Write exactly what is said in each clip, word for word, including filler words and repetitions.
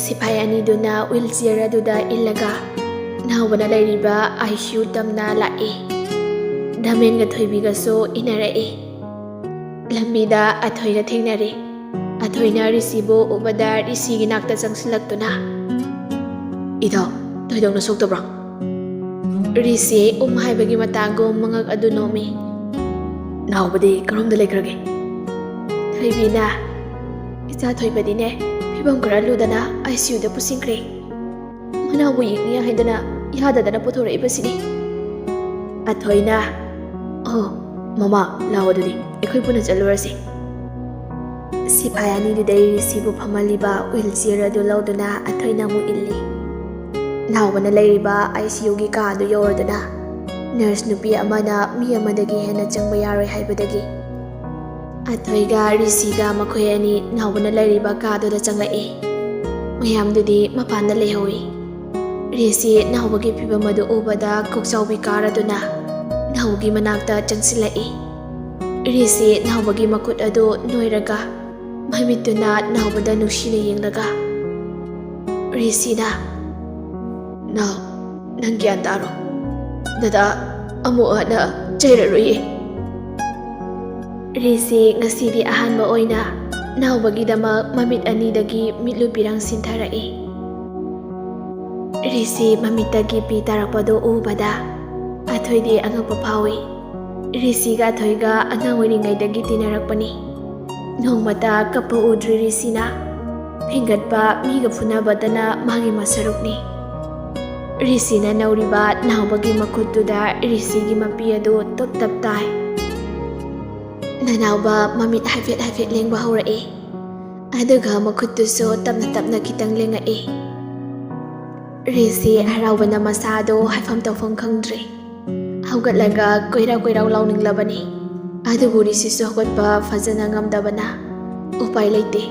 ꯁꯤꯐꯥꯏ ꯑꯅꯤꯗꯨꯅ will ꯆꯤꯌꯔ ꯑꯗꯨꯗ ꯏꯜꯂꯒ ꯅꯥꯎꯕꯅ ꯂꯩꯔꯤꯕ ꯑꯥꯏ ꯁꯤ ꯌꯨ ꯇꯝꯅ ꯂꯥꯛꯏ꯫ ꯙꯃꯦꯟꯒ ꯊꯣꯏꯕꯤꯒꯁꯨ ꯏꯟꯅꯔꯛꯏ꯫ ꯂꯝꯕꯤꯗ ꯑꯊꯣꯏꯒ ꯊꯦꯡꯅꯔꯦ꯫ ꯑꯊꯣꯏꯅ ꯔꯤꯁꯤꯕꯨ ꯎꯕꯗ ꯔꯤꯁꯤꯒꯤ ꯅꯥꯛꯇ ꯆꯪꯁꯤꯜꯂꯛꯇꯨꯅ, "ꯏꯇꯥꯎ, ꯊꯣꯏꯗꯣꯛꯅ ꯁꯣꯛꯇꯕ꯭ꯔꯣ?" ꯔꯤꯁꯤ ꯎꯝ ꯍꯥꯏꯕꯒꯤ ꯃꯇꯥꯒꯨꯝ ꯃꯉꯛ ꯑꯗꯨ ꯅꯣꯝꯃꯤ꯫ "ꯅꯥꯎꯕꯗꯤ ꯀꯔꯣꯝꯗ ꯂꯩꯈ꯭ꯔꯒꯦ?" ꯊꯣꯏꯕꯤꯅ, "ꯏꯆꯥ ꯊꯣꯏꯕꯗꯤꯅꯦ, ꯐꯤꯕꯝ ꯈꯔ ꯂꯨꯗꯅ ꯑꯥꯏ ꯁꯤ ꯌꯨꯗ ꯄꯨꯁꯤꯟꯈ꯭ꯔꯦ꯫ ꯃꯅꯥꯎꯕꯨ ꯌꯦꯡꯅꯤ ꯍꯥꯏꯗꯅ ꯌꯥꯗꯗꯅ ꯄꯨꯊꯣꯔꯛꯏꯕꯁꯤꯅꯤ꯫" ꯑꯊꯣꯏꯅ, "ꯑꯣ, ꯃꯃꯥ, ꯂꯥꯛꯑꯣ, ꯑꯗꯨꯗꯤ ꯑꯩꯈꯣꯏ ꯄꯨꯟꯅ ꯆꯠꯂꯨꯔꯁꯤ꯫" ꯁꯤꯐꯥꯏ ꯑꯅꯤꯗꯨꯗꯩ ꯔꯤꯁꯤꯕꯨ ꯐꯝꯍꯜꯂꯤꯕ ꯋꯤꯜ ꯆꯤꯌꯔ ꯑꯗꯨ ꯂꯧꯗꯨꯅ ꯑꯊꯣꯏꯅ ꯑꯃꯨꯛ ꯏꯜꯂꯤ꯫ ꯅꯥꯎꯕꯅ ꯂꯩꯔꯤꯕ ꯑꯥꯏ ꯁꯤ ꯌꯨꯒꯤ ꯀꯥ ꯑꯗꯨ ꯌꯧꯔꯗꯨꯅ, ꯅꯔꯁ ꯅꯨꯄꯤ ꯑꯃꯅ ꯃꯤ ꯑꯃꯗꯒꯤ ꯍꯦꯟꯅ ꯆꯪꯕ ꯌꯥꯔꯣꯏ ꯍꯥꯏꯕꯗꯒꯤ, ꯑꯊꯣꯏꯒ ꯔꯤꯁꯤꯒ ꯃꯈꯣꯏ ꯑꯅꯤ ꯅꯥꯎꯕꯅ ꯂꯩꯔꯤꯕ ꯀꯥꯗꯨꯗ ꯆꯪꯂꯛꯏ꯫ ꯃꯌꯥꯝꯗꯨꯗꯤ ꯃꯄꯥꯟꯗ ꯂꯩꯍꯧꯏ꯫ ꯔꯤꯁꯤ ꯅꯥꯎꯕꯒꯤ ꯐꯤꯕꯝ ꯑꯗꯨ ꯎꯕꯗ ꯀꯣꯛꯆꯥꯎꯕꯤ ꯀꯥꯔꯗꯨꯅ ꯅꯥꯎꯕꯒꯤ ꯃꯅꯥꯛꯇ ꯆꯪꯁꯤꯜꯂꯛꯏ꯫ ꯔꯤꯁꯤ ꯅꯥꯎꯕꯒꯤ ꯃꯈꯨꯠ ꯑꯗꯨ ꯅꯣꯏꯔꯒ ꯃꯃꯤꯠꯇꯨꯅ ꯅꯥꯎꯕꯗ ꯅꯨꯡꯁꯤꯅ ꯌꯦꯡꯂꯒ, ꯔꯤꯁꯤꯅ, "ꯅꯥꯎ, ꯅꯪ ꯒ꯭ꯌꯥꯟ ꯇꯥꯔꯣ꯫ ꯗꯗꯥ ꯑꯃꯨꯛ ꯍꯟꯅ ꯆꯩꯔꯔꯣꯏꯌꯦ꯫" ꯔꯤꯁꯤ ꯉꯁꯤꯗꯤ ꯑꯍꯥꯟꯕ ꯑꯣꯏꯅ ꯅꯥꯎꯕꯒꯤꯗꯃꯛ ꯃꯃꯤꯠ ꯑꯅꯤꯗꯒꯤ ꯃꯤꯠꯂꯨ ꯄꯤꯔꯥꯡ ꯁꯤꯟꯊꯔꯛꯏ꯫ ꯔꯤꯁꯤ ꯃꯃꯤꯠꯇꯒꯤ ꯄꯤ ꯇꯥꯔꯛꯄꯗꯨ ꯎꯕꯗ ꯑꯊꯣꯏꯗꯤ ꯑꯉꯛꯄ ꯐꯥꯎꯏ꯫ ꯔꯤꯁꯤꯒ ꯑꯊꯣꯏꯒ ꯑꯉꯥꯡ ꯑꯣꯏꯔꯤꯉꯩꯗꯒꯤ ꯇꯤꯟꯅꯔꯛꯄꯅꯤ꯫ ꯅꯣꯡꯃꯇ ꯀꯞꯄ ꯎꯗ꯭ꯔꯤ ꯔꯤꯁꯤꯅ꯫ ꯐꯤꯡꯒꯠꯄ, ꯃꯤꯒ ꯐꯨꯅꯕꯇꯅ ꯃꯥꯒꯤ ꯃꯁꯔꯨꯛꯅꯤ꯫ ꯔꯤꯁꯤꯅ ꯅꯧꯔꯤꯕ ꯅꯥꯎꯕꯒꯤ ꯃꯈꯨꯠꯇꯨꯗ ꯔꯤꯁꯤꯒꯤ ꯃꯄꯤ ꯑꯗꯨ ꯇꯞ ꯇꯞ ꯇꯥꯏ꯫ ꯅꯅꯥꯎꯕ ꯃꯃꯤꯠ ꯍꯥꯏꯐꯦꯠ ꯍꯥꯏꯐꯦꯠ ꯂꯦꯡꯕ ꯍꯧꯔꯛꯏ꯫ ꯑꯗꯨꯒ ꯃꯈꯨꯠꯇꯨꯁꯨ ꯇꯞꯅ ꯇꯞꯅ ꯈꯤꯇꯪ ꯂꯦꯡꯉꯛꯏ꯫ ꯔꯤꯁꯤ ꯍꯔꯥꯎꯕꯅ ꯃꯁꯥꯗꯣ ꯍꯥꯏꯐꯝ ꯇꯧꯐꯝ ꯈꯪꯗ꯭ꯔꯦ꯫ ꯍꯧꯒꯠꯂꯒ ꯀꯣꯏꯔꯥꯎ ꯀꯣꯏꯔꯥꯎ ꯂꯥꯎꯅꯤꯡꯂꯕꯅꯤ꯫ ꯑꯗꯨꯕꯨ ꯔꯤꯁꯤꯁꯨ ꯍꯧꯒꯠꯄ ꯐꯖꯅ ꯉꯝꯗꯕꯅ ꯎꯄꯥꯏ ꯂꯩꯇꯦ꯫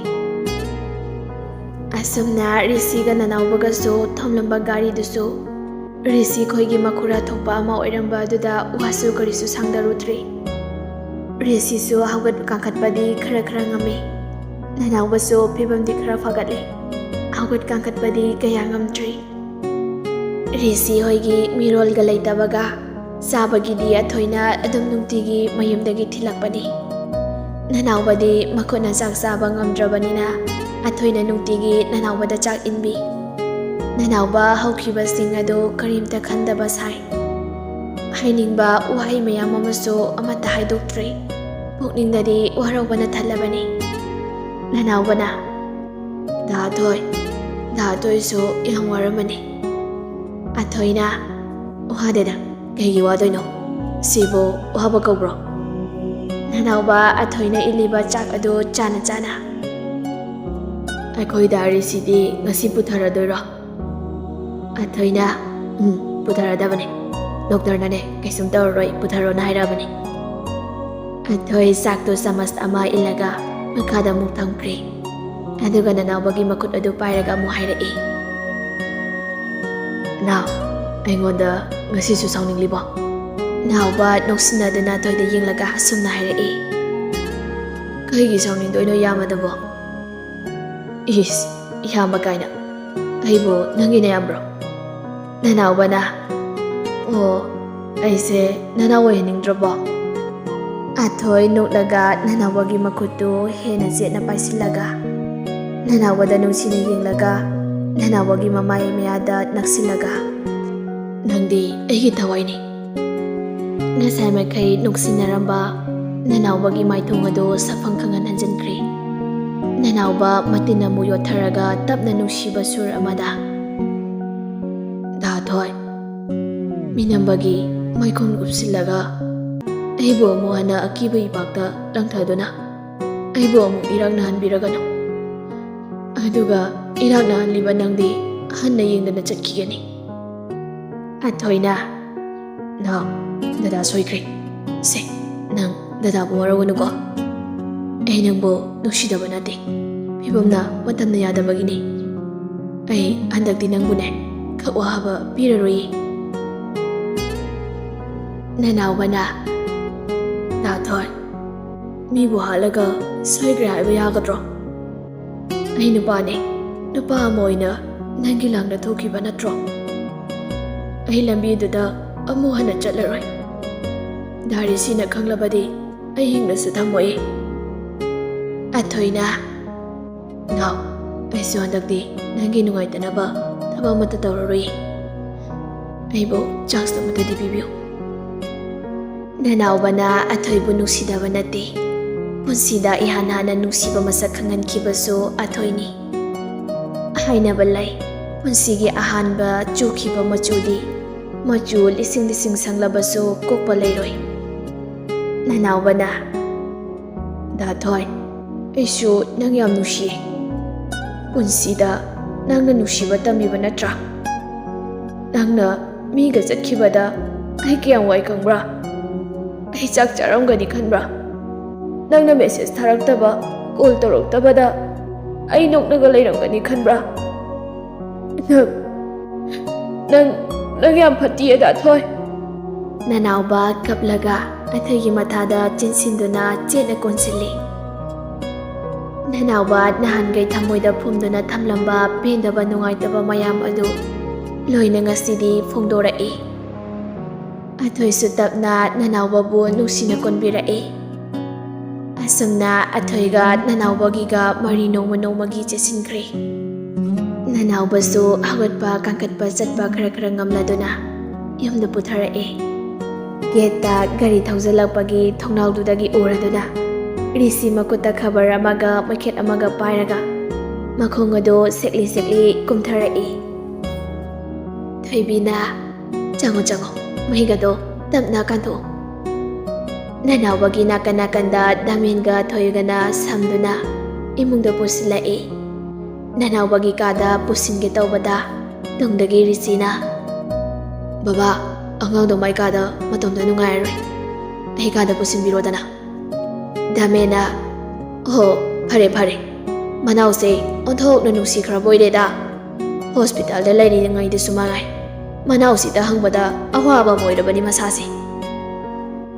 ꯑꯁꯨꯝꯅ ꯔꯤꯁꯤꯒ ꯅꯅꯥꯎꯕꯒꯁꯨ ꯊꯣꯝꯂꯝꯕ ꯒꯥꯔꯤꯗꯨꯁꯨ ꯔꯤꯁꯤ ꯈꯣꯏꯒꯤ ꯃꯈꯨꯔꯥ ꯊꯣꯛꯄ ꯑꯃ ꯑꯣꯏꯔꯝꯕ ꯑꯗꯨꯗ ꯋꯥꯁꯨ ꯀꯔꯤꯁꯨ ꯁꯥꯡꯗꯔꯨꯗ꯭ꯔꯦ꯫ ꯔꯤꯁꯤꯁꯨ ꯍꯧꯒꯠ ꯀꯥꯡꯈꯠꯄꯗꯤ ꯈꯔ ꯈꯔ ꯉꯝꯃꯤ꯫ ꯅꯅꯥꯎꯕꯁꯨ ꯐꯤꯕꯝꯗꯤ ꯈꯔ ꯐꯒꯠꯂꯦ꯫ ꯍꯧꯒꯠ ꯀꯥꯡꯈꯠꯄꯗꯤ ꯀꯌꯥ ꯉꯝꯗ꯭ꯔꯤ꯫ ꯔꯤꯁꯤ ꯍꯣꯏꯒꯤ ꯃꯤꯔꯣꯜꯒ ꯂꯩꯇꯕꯒ ꯆꯥꯕꯒꯤꯗꯤ ꯑꯊꯣꯏꯅ ꯑꯗꯨꯝ ꯅꯨꯡꯇꯤꯒꯤ ꯃꯌꯨꯝꯗꯒꯤ ꯊꯤꯜꯂꯛꯄꯅꯤ꯫ ꯅꯅꯥꯎꯕꯗꯤ ꯃꯈꯨꯠꯅ ꯆꯥꯛ ꯆꯥꯕ ꯉꯝꯗ꯭ꯔꯕꯅꯤꯅ ꯑꯊꯣꯏꯅ ꯅꯨꯡꯇꯤꯒꯤ ꯅꯅꯥꯎꯕꯗ ꯆꯥꯛ ꯏꯟꯕꯤ꯫ ꯅꯅꯥꯎꯕ ꯍꯧꯈꯤꯕꯁꯤꯡ ꯑꯗꯨ ꯀꯔꯤꯝꯇ ꯈꯟꯗꯕ ꯁꯥꯏ꯫ ꯍꯥꯏꯅꯤꯡꯕ ꯋꯥꯍꯩ ꯃꯌꯥꯝ ꯑꯃꯁꯨ ꯑꯃꯠꯇ ꯍꯥꯏꯗꯣꯛꯇ꯭ꯔꯤ꯫ ꯄꯨꯛꯅꯤꯡꯗꯗꯤ ꯋꯥꯔꯧꯕꯅ ꯊꯜꯂꯕꯅꯤ꯫ ꯅꯅꯥꯎꯕꯅ, "ꯗꯥ ꯑꯊꯣꯏ, ꯗꯥ ꯑꯊꯣꯏꯁꯨ ꯌꯥꯝ ꯋꯥꯔꯝꯃꯅꯤ꯫" ꯑꯊꯣꯏꯅ, "ꯋꯥꯗꯦꯗ, ꯀꯩꯒꯤ ꯋꯥꯗꯣꯏꯅꯣ? ꯁꯤꯕꯨ ꯋꯥꯕ ꯀꯧꯕ꯭ꯔꯣ?" ꯅꯅꯥꯎꯕ ꯑꯊꯣꯏꯅ ꯏꯜꯂꯤꯕ ꯆꯥꯛ ꯑꯗꯨ ꯆꯥꯅ ꯆꯥꯅ, "ꯑꯩꯈꯣꯏ ꯗꯥ ꯔꯤꯁꯤꯗꯤ ꯉꯁꯤ ꯄꯨꯊꯔꯗꯣꯏꯔꯣ?" ꯑꯊꯣꯏꯅ, "ꯎꯝ, ꯄꯨꯊꯔꯗꯕꯅꯤ꯫ ꯗꯣꯛꯇꯔꯅꯅꯦ, ꯀꯩꯁꯨꯝ ꯇꯧꯔꯔꯣꯏ, ꯄꯨꯊꯔꯣꯅ ꯍꯥꯏꯔꯛꯑꯕꯅꯤ꯫" ꯑꯊꯣꯏ ꯆꯥꯛꯇꯨ ꯆꯥꯃꯁ ꯑꯃ ꯏꯜꯂꯒ ꯃꯈꯥꯗ ꯑꯃꯨꯛ ꯊꯝꯈ꯭ꯔꯦ꯫ ꯑꯗꯨꯒ ꯅꯅꯥꯎꯕꯒꯤ ꯃꯈꯨꯠ ꯑꯗꯨ ꯄꯥꯏꯔꯒ ꯑꯃꯨꯛ ꯍꯥꯏꯔꯛꯏ, "ꯅꯥꯎ, ꯑꯩꯉꯣꯟꯗ ꯉꯁꯤꯁꯨ ꯁꯥꯎꯅꯤꯡꯂꯤꯕꯣ?" ꯅꯥꯎꯕ ꯅꯣꯛꯁꯤꯟꯅꯗꯨꯅ ꯑꯊꯣꯏꯗ ꯌꯦꯡꯂꯒ ꯑꯁꯨꯝꯅ ꯍꯥꯏꯔꯛꯏ, "ꯀꯩꯒꯤ ꯁꯥꯎꯅꯤꯡꯗꯣꯏꯅꯣ, ꯏꯌꯥꯝꯕꯗꯕꯣ?" "ꯏꯁ, ꯏꯌꯥꯝꯕ ꯀꯥꯏꯅ꯫ ꯑꯩꯕꯨ ꯅꯪꯒꯤ ꯅꯌꯥꯝꯕ꯭ꯔꯣ?" ꯅꯅꯥꯎꯕꯅ, "ꯑꯣ, ꯑꯩꯁꯦ ꯅꯅꯥꯎ ꯑꯣꯏꯍꯟꯅꯤꯡꯗ꯭ꯔꯕꯣ?" ꯑꯊꯣꯏ ꯅꯣꯛꯂꯒ ꯅꯅꯥꯎꯕꯒꯤ ꯃꯈꯨꯠꯇꯨ ꯍꯦꯟꯅ ꯆꯦꯠꯅ ꯄꯥꯏꯁꯤꯜꯂꯒ, ꯅꯅꯥꯎꯕꯗ ꯅꯨꯡꯁꯤꯅ ꯌꯦꯡꯂꯒ, ꯅꯅꯥꯎꯕꯒꯤ ꯃꯃꯥꯏ ꯃꯌꯥꯗ ꯅꯛꯁꯤꯜꯂꯒ, "ꯅꯪꯗꯤ ꯑꯩꯒꯤ ꯊꯋꯥꯏꯅꯤ꯫" ꯉꯁꯥꯏ ꯃꯈꯩ ꯅꯨꯡꯁꯤꯅꯔꯝꯕ ꯅꯅꯥꯎꯕꯒꯤ ꯃꯥꯏꯊꯣꯡ ꯑꯗꯨ ꯁꯛꯐꯝ ꯈꯪꯍꯟ ꯍꯟꯖꯤꯟꯈ꯭ꯔꯦ꯫ ꯅꯅꯥꯎꯕ ꯃꯇꯤꯟ ꯑꯃꯨꯛ ꯌꯣꯠꯊꯔꯒ ꯇꯞꯅ ꯅꯨꯡꯁꯤꯕ ꯁꯨꯔ ꯑꯃꯗ, "ꯗꯥ ꯊꯣꯏ, ꯃꯤꯅꯝꯕꯒꯤ ꯃꯥꯏꯈꯣꯡ ꯎꯞꯁꯤꯜꯂꯒ ꯑꯩꯕꯨ ꯑꯃꯨꯛ ꯍꯟꯅ ꯑꯀꯤꯕ ꯏꯄꯥꯛꯇ ꯂꯪꯊꯗꯨꯅ ꯑꯩꯕꯨ ꯑꯃꯨꯛ ꯏꯔꯥꯛ ꯅꯥꯍꯟꯕꯤꯔꯒꯅꯨ꯫ ꯑꯗꯨꯒ ꯏꯔꯥꯛ ꯅꯥꯍꯜꯂꯤꯕ ꯅꯪꯗꯤ ꯑꯍꯟꯅ ꯌꯦꯡꯗꯅ ꯆꯠꯈꯤꯒꯅꯤ꯫" ꯑꯊꯣꯏꯅ, "ꯅꯥꯎ, ꯗꯗꯥ ꯁꯣꯏꯈ꯭ꯔꯦ꯫ ꯁꯦ, ꯅꯪ ꯗꯗꯥꯕꯨ ꯋꯥꯔꯧꯒꯅꯨꯀꯣ꯫ ꯑꯩ ꯅꯪꯕꯨ ꯅꯨꯡꯁꯤꯗꯕ ꯅꯠꯇꯦ꯫ ꯐꯤꯕꯝꯅ ꯃꯇꯝꯅ ꯌꯥꯗꯕꯒꯤꯅꯤ꯫ ꯑꯩ ꯍꯟꯗꯛꯇꯤ ꯅꯪꯕꯨꯅꯦ, ꯈꯛ ꯋꯥꯍꯕ ꯄꯤꯔꯔꯣꯏꯌꯦ꯫" ꯅꯅꯥꯎꯕꯅ, "ꯗꯥ ꯊꯣꯏ, ꯃꯤꯕꯨ ꯍꯥꯠꯂꯒ ꯁꯣꯏꯈ꯭ꯔꯦ ꯍꯥꯏꯕ ꯌꯥꯒꯗ꯭ꯔꯣ? ꯑꯩ ꯅꯨꯄꯥꯅꯦ, ꯅꯨꯄꯥ ꯑꯃ ꯑꯣꯏꯅ ꯅꯪꯒꯤ ꯂꯥꯡꯗ ꯊꯣꯛꯈꯤꯕ ꯅꯠꯇ꯭ꯔꯣ? ꯑꯩ ꯂꯝꯕꯤꯗꯨꯗ ꯑꯃꯨꯛ ꯍꯟꯅ ꯆꯠꯂꯔꯣꯏ꯫ ꯗꯥ ꯔꯤꯁꯤꯅ ꯈꯪꯂꯕꯗꯤ ꯑꯩ ꯍꯤꯡꯅꯁꯨ ꯊꯝꯃꯣꯏ꯫ ꯑꯊꯣꯏꯅ, "ꯅꯥꯎ, ꯑꯩꯁꯨ ꯍꯟꯗꯛꯇꯤ ꯅꯪꯒꯤ ꯅꯨꯡꯉꯥꯏꯇꯅꯕ ꯊꯕꯛ ꯑꯃꯠꯇ ꯇꯧꯔꯔꯣꯏ꯫ ꯑꯩꯕꯨ ꯆꯥꯟꯁ ꯑꯃꯠꯇꯗꯤ ꯄꯤꯕꯤꯌꯨ꯫" ꯅꯅꯥꯎꯕꯅ ꯑꯊꯣꯏꯕꯨ ꯅꯨꯡꯁꯤꯗꯕ ꯅꯠꯇꯦ꯫ ꯄꯨꯟꯁꯤꯗ ꯏꯍꯥꯟ ꯍꯥꯟꯅ ꯅꯨꯡꯁꯤꯕ ꯃꯁꯛ ꯈꯪꯍꯟꯈꯤꯕꯁꯨ ꯑꯊꯣꯏꯅꯤ꯫ ꯍꯥꯏꯅꯕ ꯂꯩ, ꯄꯨꯟꯁꯤꯒꯤ ꯑꯍꯥꯟꯕ ꯆꯨꯈꯤꯕ ꯃꯆꯨꯗꯤ ꯃꯆꯨ ꯂꯤꯁꯤꯡ ꯂꯤꯁꯤꯡ ꯁꯪꯂꯕꯁꯨ ꯀꯣꯛꯄ ꯂꯩꯔꯣꯏ꯫ ꯅꯅꯥꯎꯕꯅ, "ꯗꯥ ꯊꯣꯏ, ꯑꯩꯁꯨ ꯅꯪ ꯌꯥꯝ ꯅꯨꯡꯁꯤꯌꯦ꯫ ꯄꯨꯟꯁꯤꯗ ꯅꯪꯅ ꯅꯨꯡꯁꯤꯕ ꯇꯝꯃꯤꯕ ꯅꯠꯇ꯭ꯔꯥ? ꯅꯪꯅ ꯃꯤꯒ ꯆꯠꯈꯤꯕꯗ ꯑꯩ ꯀꯌꯥꯝ ꯋꯥꯏ ꯈꯪꯕ꯭ꯔꯥ? ꯑꯩ ꯆꯥꯛ ꯆꯥꯔꯝꯒꯅꯤ ꯈꯟꯕ꯭ꯔꯥ? ꯅꯪꯅ ꯃꯦꯁꯦꯖ ꯊꯥꯔꯛꯇꯕ, ꯀꯣꯜ ꯇꯧꯔꯛꯇꯕꯗ ꯑꯩ ꯅꯣꯛꯅꯒ ꯂꯩꯔꯝꯒꯅꯤ ꯈꯟꯕ꯭ꯔꯥ? ꯅꯪ, ꯅꯪ, ꯅꯪ ꯌꯥꯝ ꯐꯠꯇꯤꯌꯦ, ꯗꯥ ꯊꯣꯏ꯫" ꯅꯅꯥꯎꯕ ꯀꯞꯂꯒ ꯑꯊꯣꯏꯒꯤ ꯃꯊꯥꯗ ꯆꯤꯟꯁꯤꯟꯗꯨꯅ ꯆꯦꯠꯅ ꯀꯣꯟꯁꯤꯜꯂꯤ꯫ ꯅꯅꯥꯎꯕ ꯅꯍꯥꯟꯈꯩ ꯊꯃꯣꯏꯗ ꯐꯨꯝꯗꯨꯅ ꯊꯝꯂꯝꯕ ꯄꯦꯟꯗꯕ ꯅꯨꯡꯉꯥꯏꯇꯕ ꯃꯌꯥꯝ ꯑꯗꯨ ꯂꯣꯏꯅ ꯉꯁꯤꯗꯤ ꯐꯣꯡꯗꯣꯔꯛꯏ꯫ ꯑꯊꯣꯏꯁꯨ ꯇꯞꯅ ꯅꯅꯥꯎꯕꯕꯨ ꯅꯨꯡꯁꯤꯅ ꯀꯣꯟꯕꯤꯔꯛꯏ꯫ ꯑꯁꯨꯝꯅ ꯑꯊꯣꯏꯒ ꯅꯅꯥꯎꯕꯒꯤꯒ ꯃꯔꯤ ꯅꯣꯡꯃ ꯅꯣꯡꯃꯒꯤ ꯆꯦꯠꯁꯤꯟꯈ꯭ꯔꯦ꯫ ꯅꯅꯥꯎꯕꯁꯨ ꯍꯧꯒꯠꯄ ꯀꯥꯡꯈꯠꯄ ꯆꯠꯄ ꯈꯔ ꯈꯔ ꯉꯝꯂꯗꯨꯅ ꯌꯨꯝꯗ ꯄꯨꯊꯔꯛꯑꯦ꯫ ꯒꯦꯠꯇ ꯒꯥꯔꯤ ꯊꯧꯖꯤꯜꯂꯛꯄꯒꯤ ꯊꯣꯡꯅꯥꯎꯗꯨꯗꯒꯤ ꯎꯔꯗꯨꯅ ꯔꯤꯁꯤ ꯃꯈꯨꯠꯇ ꯈꯕꯔ ꯑꯃꯒ ꯃꯩꯈꯦꯠ ꯑꯃꯒ ꯄꯥꯏꯔꯒ ꯃꯈꯣꯡ ꯑꯗꯨ ꯁꯦꯛꯂꯤ ꯁꯦꯛꯂꯤ ꯀꯨꯝꯊꯔꯛꯏ꯫ ꯊꯣꯏꯕꯤꯅ, "ꯆꯪꯉꯣ, ꯆꯪꯉꯣ, ꯃꯩꯒꯗꯣ ꯇꯞꯅ ꯀꯥꯟꯊꯣꯛꯑꯣ꯫" ꯅꯅꯥꯎꯕꯒꯤ ꯅꯥꯀꯟ ꯅꯥꯀꯟꯗ ꯗꯥꯃꯦꯟꯒ ꯊꯣꯏꯒꯅ ꯁꯝꯗꯨꯅ ꯏꯃꯨꯡꯗ ꯄꯨꯁꯤꯜꯂꯛꯏ꯫ ꯅꯅꯥꯎꯕꯒꯤ ꯀꯥꯗ ꯄꯨꯁꯤꯟꯒꯦ ꯇꯧꯕꯗ ꯇꯨꯡꯗꯒꯤ ꯔꯤꯁꯤꯅ, "ꯕꯕꯥ, ꯑꯉꯥꯡꯗꯣ ꯃꯥꯏ ꯀꯥꯗ ꯃꯇꯣꯝꯇ ꯅꯨꯡꯉꯥꯏꯔꯔꯣꯏ꯫ ꯑꯩ ꯀꯥꯗ ꯄꯨꯁꯤꯟꯕꯤꯔꯣꯗꯅ꯫" ꯗꯥꯃꯦꯟꯅ, "ꯑꯣꯍꯣ, ꯐꯔꯦ, ꯐꯔꯦ꯫ ꯃꯅꯥꯎꯁꯦ ꯑꯣꯟꯊꯣꯛꯅ ꯅꯨꯡꯁꯤꯈ꯭ꯔꯕ ꯑꯣꯏꯔꯦꯗ꯫ ꯍꯣꯁꯄꯤꯇꯥꯜꯗ ꯂꯩꯔꯤꯉꯩꯗꯁꯨ ꯃꯉꯥꯏ꯫ ꯃꯅꯥꯎꯁꯤꯗ ꯍꯪꯕꯗ ꯑꯋꯥꯕ ꯑꯃ ꯑꯣꯏꯔꯕꯅꯤ ꯃꯁꯥꯁꯦ꯫"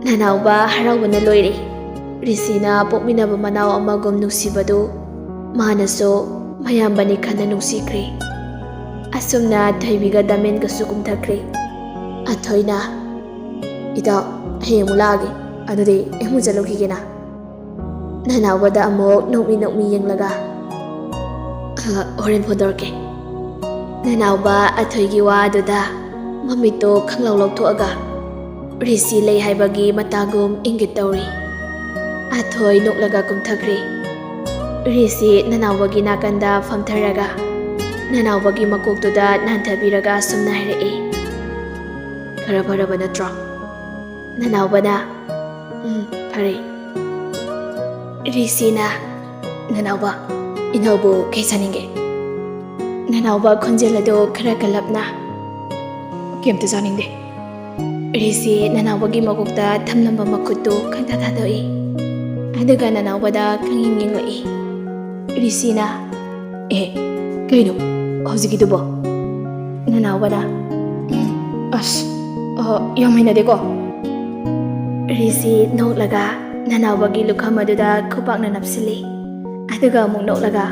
ꯅꯅꯥꯎꯕ ꯍꯔꯥꯎꯕꯅ ꯂꯣꯏꯔꯦ꯫ ꯔꯤꯁꯤꯅ ꯄꯣꯛꯃꯤꯟꯅꯕ ꯃꯅꯥꯎ ꯑꯃꯒꯨꯝ ꯅꯨꯡꯁꯤꯕꯗꯨ ꯃꯥꯅꯁꯨ ꯃꯌꯥꯝꯕꯅꯤ ꯈꯟꯅ ꯅꯨꯡꯁꯤꯈ꯭ꯔꯦ꯫ ꯑꯁꯨꯝꯅ ꯊꯣꯏꯕꯤꯒ ꯗꯥꯃꯦꯟꯒꯁꯨ ꯀꯨꯝꯊꯈ꯭ꯔꯦ꯫ ꯑꯊꯣꯏꯅ, "ꯏꯇꯥꯎ, ꯍꯌꯦꯡ ꯑꯃꯨꯛ ꯂꯥꯛꯑꯒꯦ, ꯑꯗꯨꯗꯤ ꯑꯩ ꯑꯃꯨꯛ ꯆꯠꯂꯨꯈꯤꯒꯦꯅ?" ꯅꯅꯥꯎꯕꯗ ꯑꯃꯨꯛ ꯅꯣꯛꯃꯤ ꯅꯣꯛꯃꯤ ꯌꯦꯡꯂꯒ, "ꯑ, ꯍꯣꯔꯦꯟ ꯐꯣꯟ ꯇꯧꯔꯛꯀꯦ꯫" ꯅꯅꯥꯎꯕ ꯑꯊꯣꯏꯒꯤ ꯋꯥꯗꯨꯗ ꯃꯃꯤꯠꯇꯣ ꯈꯪꯂꯧ ꯂꯧꯊꯣꯛꯑꯒ ꯔꯤꯁꯤ ꯂꯩ ꯍꯥꯏꯕꯒꯤ ꯃꯇꯥꯒꯨꯝ ꯏꯪꯒꯤꯠ ꯇꯧꯔꯤ꯫ ꯑꯊꯣꯏ ꯅꯣꯛꯂꯒ ꯀꯨꯝꯊꯈ꯭ꯔꯦ꯫ ꯔꯤꯁꯤ ꯅꯅꯥꯎꯕꯒꯤ ꯅꯥꯀꯟꯗ ꯐꯝꯊꯔꯒ ꯅꯅꯥꯎꯕꯒꯤ ꯃꯀꯣꯛꯇꯨꯗ ꯅꯥꯟꯊꯕꯤꯔꯒ ꯑꯁꯨꯝꯅ ꯍꯥꯏꯔꯛꯏ, "ꯈꯔ ꯐꯔꯕ ꯅꯠꯇ꯭ꯔꯣ?" ꯅꯅꯥꯎꯕꯅ, "ꯎꯝ, ꯐꯔꯦ꯫" ꯔꯤꯁꯤꯅ, "ꯅꯅꯥꯎꯕ, ꯏꯅꯥꯎꯕꯨ ꯀꯩ ꯆꯥꯅꯤꯡꯒꯦ?" ꯅꯅꯥꯎꯕ ꯈꯣꯟꯖꯦꯜ ꯑꯗꯨ ꯈꯔ ꯀꯜꯂꯞꯅ, "ꯀꯩꯝꯇ ꯆꯥꯅꯤꯡꯗꯦ꯫" ꯔꯤꯁꯤ ꯅꯅꯥꯎꯕꯒꯤ ꯃꯀꯣꯛꯇ ꯊꯝꯂꯝꯕ ꯃꯈꯨꯠꯇꯨ ꯈꯪꯊꯥ ꯊꯥꯗꯣꯛꯏ꯫ ꯑꯗꯨꯒ ꯅꯅꯥꯎꯕꯗ ꯈꯪꯌꯦꯡ ꯌꯦꯡꯂꯛꯏ꯫ ꯔꯤꯁꯤꯅ, "ꯑꯦ, ꯀꯩꯅꯣ ꯍꯧꯖꯤꯛꯀꯤꯗꯨꯕꯣ?" ꯅꯅꯥꯎꯕꯅ, "ꯎꯝ, ꯑꯁ, ꯑ, ꯌꯥꯝ ꯍꯩꯅꯗꯦꯀꯣ꯫" ꯔꯤꯁꯤ ꯅꯣꯛꯂꯒ ꯅꯅꯥꯎꯕꯒꯤ ꯂꯨꯈꯝ ꯑꯗꯨꯗ ꯈꯨꯄꯥꯛꯅ ꯅꯞꯁꯤꯜꯂꯤ꯫ ꯑꯗꯨꯒ ꯑꯃꯨꯛ ꯅꯣꯛꯂꯒ,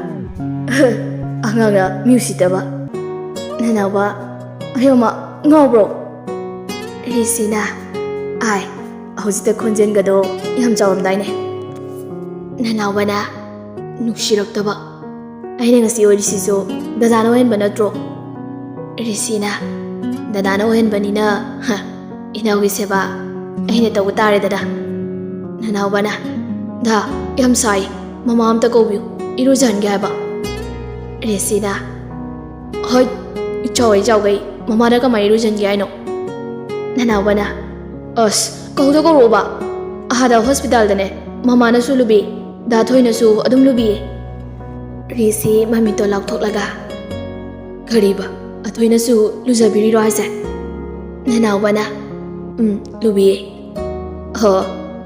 "ꯑꯉꯥꯡꯅ ꯃꯤ ꯎꯁꯤꯠꯇꯕ꯫" ꯅꯅꯥꯎꯕ, "ꯑꯌꯣꯃ, ꯉꯥꯎꯕ꯭ꯔꯣ?" ꯔꯤꯁꯤꯅ, "ꯑꯥꯏ, ꯍꯧꯖꯤꯛꯇ ꯈꯣꯟꯖꯦꯜꯒꯗꯣ ꯌꯥꯝ ꯆꯥꯎꯔꯝꯗꯥꯏꯅꯦ꯫" ꯅꯅꯥꯎꯕꯅ, "ꯅꯨꯡꯁꯤꯔꯛꯇꯕ꯫ ꯑꯩꯅ ꯉꯁꯤ ꯑꯣꯏꯔꯤꯁꯤꯁꯨ ꯗꯗꯥꯅ ꯑꯣꯏꯍꯟꯕ ꯅꯠꯇ꯭ꯔꯣ?" ꯔꯤꯁꯤꯅ, "ꯗꯗꯥꯅ ꯑꯣꯏꯍꯟꯕꯅꯤꯅ, ꯍ, ꯏꯅꯥꯎꯒꯤ ꯁꯦꯕꯥ ꯑꯩꯅ ꯇꯧꯕ ꯇꯥꯔꯦꯗꯅ꯫" ꯅꯅꯥꯎꯕꯅ, "ꯗꯥ, ꯌꯥꯝ ꯁꯥꯏ, ꯃꯃꯥ ꯑꯝꯇ ꯀꯧꯕꯤꯌꯨ, ꯏꯔꯨꯖꯍꯟꯒꯦ ꯍꯥꯏꯕ꯫" ꯔꯤꯁꯤꯅ, "ꯍꯣꯏ, ꯏꯆꯥꯎ ꯏꯆꯥꯎꯈꯩ ꯃꯃꯥꯗ ꯀꯃꯥꯏꯅ ꯏꯔꯨꯖꯍꯟꯒꯦ ꯍꯥꯏꯅꯣ?" ꯅꯅꯥꯎꯕꯅ, "ꯑꯁ, ꯀꯧꯗ ꯀꯧꯔꯛꯑꯣꯕ꯫ ꯑꯥꯗ ꯍꯣꯁꯄꯤꯇꯥꯜꯗꯅꯦ ꯃꯃꯥꯅꯁꯨ ꯂꯨꯕꯤ, ꯗꯥ ꯊꯣꯏꯅꯁꯨ ꯑꯗꯨꯝ ꯂꯨꯕꯤꯌꯦ꯫" ꯔꯤꯁꯤ ꯃꯃꯤꯠꯇꯣ ꯂꯥꯎꯊꯣꯛꯂꯒ, "ꯀꯔꯤꯕ? ꯑꯊꯣꯏꯅꯁꯨ ꯂꯨꯖꯕꯤꯔꯤꯔꯣ ꯍꯥꯏꯁꯦ?" ꯅꯅꯥꯎꯕꯅ, "ꯎꯝ, ꯂꯨꯕꯤꯌꯦ꯫" "ꯍꯣ,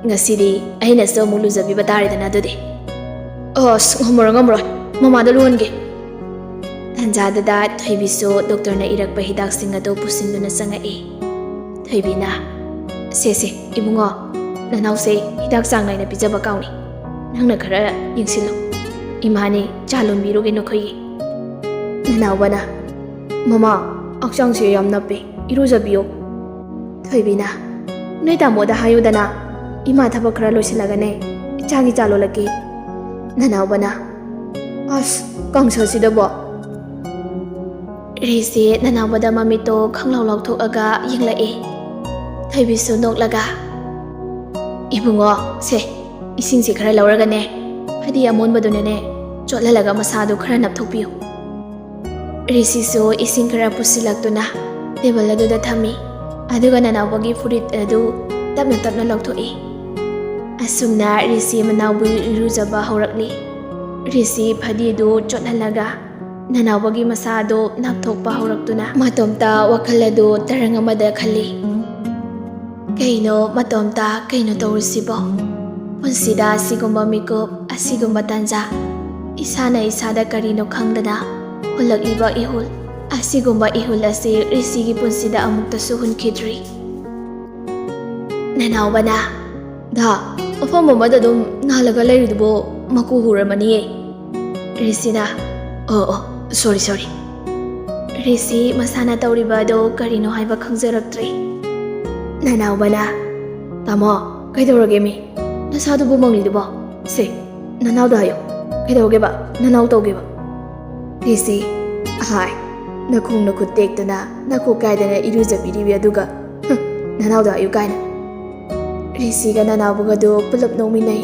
ꯉꯁꯤꯗꯤ ꯑꯩꯅꯁꯨ ꯑꯃꯨꯛ ꯂꯨꯖꯕꯤꯕ ꯇꯥꯔꯦꯗꯅ ꯑꯗꯨꯗꯤ꯫" "ꯑꯁ, ꯉꯝꯃꯔꯣꯏ, ꯉꯝꯃꯔꯣꯏ, ꯃꯃꯥꯗ ꯂꯨꯍꯟꯒꯦ꯫" ꯇꯟꯖꯥꯗꯨꯗ ꯊꯣꯏꯕꯤꯁꯨ ꯗꯣꯛꯇꯔꯅ ꯏꯔꯛꯄ ꯍꯤꯗꯥꯛꯁꯤꯡ ꯑꯗꯨ ꯄꯨꯁꯤꯟꯗꯨꯅ ꯆꯪꯉꯛꯏ꯫ ꯊꯣꯏꯕꯤꯅ, "ꯁꯦ, ꯁꯦ, ꯏꯕꯨꯡꯉꯣ, ꯅꯅꯥꯎꯁꯦ ꯍꯤꯗꯥꯛ ꯆꯥꯡ ꯅꯥꯏꯅ ꯄꯤꯖꯕ ꯀꯥꯎꯅꯤ꯫ ꯅꯪꯅ ꯈꯔ ꯌꯦꯡꯁꯤꯜꯂꯨ꯫ ꯏꯃꯥꯅꯤ ꯆꯥ ꯂꯣꯟꯕꯤꯔꯨꯒꯦ ꯅꯈꯣꯏꯒꯤ꯫ ꯅꯅꯥꯎꯕꯅ, "ꯃꯃꯥ, ꯍꯛꯆꯥꯡꯁꯦ ꯌꯥꯝ ꯅꯞꯄꯦ, ꯏꯔꯨꯖꯕꯤꯌꯣ꯫" ꯊꯣꯏꯕꯤꯅ, "ꯅꯣꯏ ꯇꯥꯃꯣꯗ ꯍꯥꯏꯌꯨꯗꯅ, ꯏꯃꯥ ꯊꯕꯛ ꯈꯔ ꯂꯣꯏꯁꯤꯜꯂꯒꯅꯦ ꯏꯆꯥꯒꯤ ꯆꯥ ꯂꯣꯜꯂꯛꯀꯦ꯫" ꯅꯅꯥꯎꯕꯅ, "ꯑꯁ, ꯀꯥꯡꯁꯥꯁꯤꯗꯕꯣ!" ꯔꯤꯁꯤ ꯅꯅꯥꯎꯕꯗ ꯃꯃꯤꯠꯇꯣ ꯈꯪꯂꯥꯎ ꯂꯥꯎꯊꯣꯛꯑꯒ ꯌꯦꯡꯂꯛꯑꯦ꯫ ꯊꯣꯏꯕꯤꯁꯨ ꯅꯣꯛꯂꯒ, "ꯏꯕꯨꯡꯉꯣ, ꯁꯦ, ꯏꯁꯤꯡꯁꯦ ꯈꯔ ꯂꯧꯔꯒꯅꯦ, ꯐꯗꯤ ꯑꯃꯣꯟꯕꯗꯨꯅꯅꯦ ꯆꯣꯠꯍꯜꯂꯒ ꯃꯁꯥꯗꯨ ꯈꯔ ꯅꯞꯊꯣꯛꯄꯤꯌꯨ꯫" ꯔꯤꯁꯤꯁꯨ ꯏꯁꯤꯡ ꯈꯔ ꯄꯨꯁꯤꯜꯂꯛꯇꯨꯅ ꯇꯦꯕꯜ ꯑꯗꯨꯗ ꯊꯝꯃꯤ꯫ ꯑꯗꯨꯒ ꯅꯅꯥꯎꯕꯒꯤ ꯐꯨꯔꯤꯠ ꯑꯗꯨ ꯇꯞꯅ ꯇꯞꯅ ꯂꯧꯊꯣꯛꯏ꯫ ꯑꯁꯨꯝꯅ ꯔꯤꯁꯤ ꯃꯅꯥꯎꯕꯨ ꯏꯔꯨꯖꯕ ꯍꯧꯔꯛꯂꯤ꯫ ꯔꯤꯁꯤ ꯐꯗꯤꯗꯨ ꯆꯣꯠꯍꯜꯂꯒ ꯅꯅꯥꯎꯕꯒꯤ ꯃꯁꯥꯗꯨ ꯅꯥꯞꯊꯣꯛꯄ ꯍꯧꯔꯛꯇꯨꯅ ꯃꯇꯣꯝꯇ ꯋꯥꯈꯜ ꯑꯗꯨ ꯇꯔꯪ ꯑꯃꯗ ꯈꯜꯂꯤ꯫ "ꯀꯩꯅꯣ ꯃꯇꯣꯝꯇ, ꯀꯩꯅꯣ ꯇꯧꯔꯤꯁꯤꯕꯣ? ꯄꯨꯟꯁꯤꯗ ꯑꯁꯤꯒꯨꯝꯕ ꯃꯤꯀꯨꯞ, ꯑꯁꯤꯒꯨꯝꯕ ꯇꯥꯟꯖꯥ, ꯏꯁꯥꯅ ꯏꯁꯥꯗ ꯀꯔꯤꯅꯣ ꯈꯪꯗꯅ ꯍꯨꯜꯂꯛꯂꯤꯕ ꯏꯍꯨꯜ, ꯑꯁꯤꯒꯨꯝꯕ ꯏꯍꯨꯜ ꯑꯁꯤ ꯔꯤꯁꯤꯒꯤ ꯄꯨꯟꯁꯤꯗ ꯑꯃꯨꯛꯇꯁꯨ ꯍꯨꯟꯈꯤꯗ꯭ꯔꯤ꯫" ꯅꯅꯥꯎꯕꯅ, "ꯗꯥ, ꯃꯐꯝ ꯑꯃꯗ ꯑꯗꯨꯝ ꯅꯥꯜꯂꯒ ꯂꯩꯔꯤꯗꯨꯕꯨ ꯃꯀꯨ ꯍꯨꯔꯝꯃꯅꯤꯌꯦ꯫" ꯔꯤꯁꯤꯅ, "ꯑꯣ, ꯑꯣ, ꯁꯣꯔꯤ, ꯁꯣꯔꯤ꯫" ꯔꯤꯁꯤ ꯃꯁꯥꯅ ꯇꯧꯔꯤꯕ ꯑꯗꯨ ꯀꯔꯤꯅꯣ ꯍꯥꯏꯕ ꯈꯪꯖꯔꯛꯇ꯭ꯔꯦ꯫ ꯅꯅꯥꯎꯕꯅ, "ꯇꯥꯃꯣ, ꯀꯩꯗꯧꯔꯒꯦ ꯃꯤ? ꯅꯁꯥꯗꯨꯕꯨ ꯃꯪꯂꯤꯗꯨꯕꯣ? ꯁꯦ, ꯅꯅꯥꯎꯗ ꯍꯥꯏꯌꯨ꯫ ꯀꯩꯗꯧꯔꯒꯦꯕ? ꯅꯅꯥꯎ ꯇꯧꯒꯦꯕ?" ꯔꯤꯁꯤ, "ꯍꯥꯏ, ꯅꯈꯣꯡ ꯅꯈꯨꯠ ꯇꯦꯛꯇꯅ ꯅꯈꯣꯛ ꯀꯥꯏꯗꯅ ꯏꯔꯨꯖꯕꯤꯔꯤꯕꯤ ꯑꯗꯨꯒ, ꯍꯨꯝ, ꯅꯅꯥꯎꯗ ꯍꯥꯏꯌꯨ ꯀꯥꯏꯅ꯫" ꯔꯤꯁꯤꯒ ꯅꯅꯥꯎꯕꯒꯗꯨ ꯄꯨꯂꯞ ꯅꯣꯛꯃꯤꯟꯅꯩ꯫